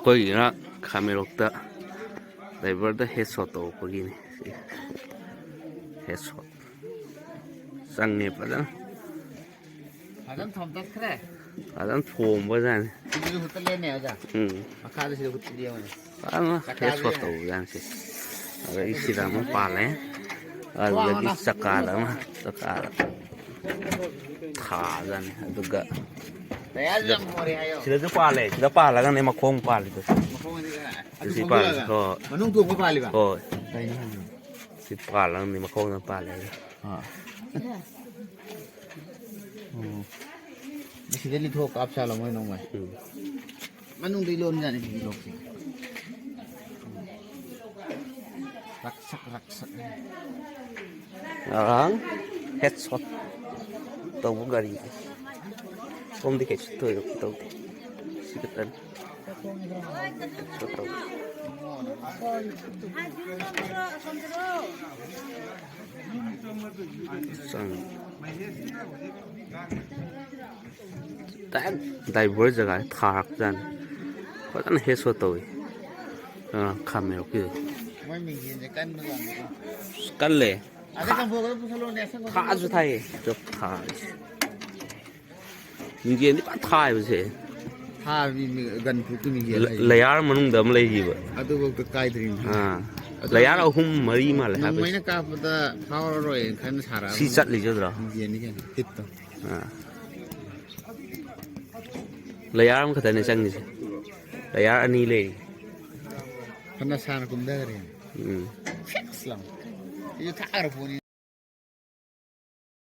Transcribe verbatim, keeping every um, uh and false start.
ꯑꯩꯈꯣꯏꯒꯤꯅ ꯈꯥꯃꯦꯟꯂꯣꯛꯇ ꯗ꯭ꯔꯥꯏꯚꯔꯗ ꯍꯦꯠ ꯁꯣꯠ ꯇꯧꯔꯛꯄꯒꯤꯅꯤ꯫ ꯁꯤ ꯍꯦꯠ ꯁꯣꯠ ꯆꯪꯉꯦ ꯐꯖꯅ꯫ ꯐꯖꯅ ꯊꯣꯝꯇꯠꯈ꯭ꯔꯦ꯫ ꯐꯖꯅ ꯊꯣꯝꯕꯖꯥꯠꯅꯤ꯫ ꯁꯤꯗꯁꯨ ꯍꯨꯠꯇꯠꯂꯦꯅꯦ ꯑꯣꯖꯥ꯫ ꯎꯝ꯫ ꯃꯈꯥꯗ ꯁꯤꯗ ꯍꯨꯠꯇꯠꯂꯦ ꯌꯦꯡꯉꯨꯅꯦ꯫ ꯐꯖꯅ ꯆꯀꯥꯁꯦ ꯍꯦꯠ ꯁꯣꯠ ꯌꯦꯡꯉꯨ꯫ ꯇꯧꯕꯖꯥꯠꯅꯤ ꯁꯤ꯫ ꯑꯗꯒꯤ ꯁꯤꯗ ꯑꯃ ꯄꯥꯜꯂꯦ꯫ ꯑꯗꯨꯗꯒꯤ ꯆꯀꯥꯗ ꯑꯃ, ꯆꯀꯥꯗ ꯊꯥꯖꯥꯠꯅꯤ꯫ ꯑꯗꯨꯒ ꯇꯌꯥꯔꯁꯨ ꯌꯥꯝ ꯍꯣꯔꯦ ꯍꯥꯏꯌꯣ꯫ ꯁꯤꯗꯁꯨ ꯄꯥꯜꯂꯦ꯫ ꯁꯤꯗ ꯄꯥꯜꯂꯒꯅꯦ ꯃꯈꯣꯡ ꯄꯥꯜꯂꯤꯗꯣ꯫ ꯃꯈꯣꯡ ꯑꯅꯤ ꯈꯛꯇ? ꯑꯗꯨ ꯁꯤ ꯄꯥꯜꯂꯦ꯫ ꯊꯣꯡꯖꯤꯜꯂꯒ ꯍꯣꯏ꯫ ꯃꯅꯨꯡ ꯊꯣꯡꯕ ꯄꯥꯜꯂꯤꯕ? ꯍꯣꯏ꯫ ꯀꯩꯅꯣ ꯍꯥꯏꯁꯤꯕꯣ? ꯁꯤ ꯄꯥꯜꯂꯒꯅꯦ ꯃꯈꯣꯡꯗ ꯄꯥꯜꯂꯦ ꯍꯥꯏꯁꯦ꯫ ꯑꯥ꯫ ꯎꯝ꯫ ꯁꯤꯗ ꯂꯤꯊꯣꯛ ꯀꯥꯞ ꯁꯥꯠꯂꯣ ꯃꯣꯏ ꯅꯣꯡꯃꯩ꯫ ꯎꯝ꯫ ꯃꯅꯨꯡꯗꯩ ꯂꯣꯟꯖꯥꯠꯅꯤ ꯁꯤꯒꯤ ꯂꯣꯛꯁꯦ꯫ ꯔꯛꯁꯛ ꯔꯛꯁꯛ꯫ ꯉꯔꯥꯡ ꯍꯦꯠ ꯁꯣꯠ ꯇꯧꯕ ꯒꯥꯔꯤ꯫ ꯁꯣꯝꯗꯤ ꯀꯩꯁꯨ ꯊꯣꯏꯗꯣꯛꯄ ꯇꯧꯗꯦ꯫ ꯁꯤ ꯈꯛꯇꯅꯤ꯫ ꯍꯦꯠ ꯁꯣꯠ ꯇꯧꯕ꯫ ꯆꯪꯉꯤ꯫ ꯗꯥꯏꯔꯦꯛ ꯗ꯭ꯔꯥꯏꯚꯔ ꯖꯒꯥꯗ ꯊꯥꯔꯛꯄꯖꯥꯠꯅꯤ꯫ ꯐꯖꯅ ꯍꯦꯠ ꯁꯣꯠ ꯇꯧꯏ꯫ ꯑ, ꯈꯥꯃꯦꯟ ꯂꯧꯈꯤꯗꯣ꯫ ꯃꯣꯏ ꯃꯤꯡꯖꯦꯜꯁꯦ ꯀꯟꯕꯖꯥꯠꯅꯤꯀꯣ꯫ ꯀꯜꯂꯦ꯫ ꯑꯗꯩ ꯆꯝꯐꯨꯠ ꯈꯔ ꯄꯨꯁꯜꯂꯣꯅꯦ, ꯑꯁꯪꯕ ꯊꯥꯁꯨ ꯊꯥꯏꯌꯦ꯫ ꯆꯞ ꯊꯥꯔꯤꯁꯦ꯫ ꯃꯤꯡꯖꯦꯜꯗꯤ ꯐꯖꯅ ꯊꯥꯏꯕꯁꯦ꯫ ꯊꯥꯕꯅꯤ, ꯃꯤ-, ꯒꯟ ꯄ꯭ꯔꯨꯞꯀꯤ ꯃꯤꯡꯖꯦꯜ ꯂ-, ꯍꯥꯏꯁꯦ꯫ ꯂꯌꯥꯔ ꯃꯅꯨꯡꯗ ꯑꯃ ꯂꯩꯔꯤꯕ꯫ ꯑꯗꯨꯐꯥꯎꯗ ꯀꯥꯏꯗ꯭ꯔꯤꯕꯅꯤ꯫ ꯑꯥ꯫ ꯑꯗꯨ ꯂꯌꯥꯔ ꯑꯍꯨꯝ ꯃꯔꯤ ꯃꯥꯜꯂꯦ ꯍꯥꯏꯕꯁꯦ꯫ ꯅꯣꯡꯃꯩꯅ ꯀꯥꯞꯄꯗ ꯐꯥꯎꯔꯔꯣꯏꯅ ꯈꯟꯅ ꯁꯥꯔꯛꯑꯕꯅꯤ꯫ ꯁꯤ ꯆꯠꯂꯤꯁꯦ ꯑꯗꯨꯔꯣ? ꯃꯤꯡꯖꯦꯜꯅꯤ ꯀꯩꯅꯣ, ꯍꯤꯠꯇꯣ꯫ ꯑꯥ꯫ ꯂꯌꯥꯔ ꯑꯃꯈꯛꯇꯅꯦ ꯆꯪꯉꯤꯁꯦ꯫ ꯂꯌꯥꯔ ꯑꯅꯤ ꯂꯩꯔꯤ꯫ ꯐꯅ ꯁꯥꯅ ꯀꯨꯝꯊꯈ꯭ꯔꯦ꯫ ꯎꯝ꯫ ꯐꯤꯛꯁ ꯂꯥꯎ꯫ ꯑꯩꯁꯨ ꯊꯥꯈ꯭ꯔ ꯄꯣꯠꯅꯤ꯫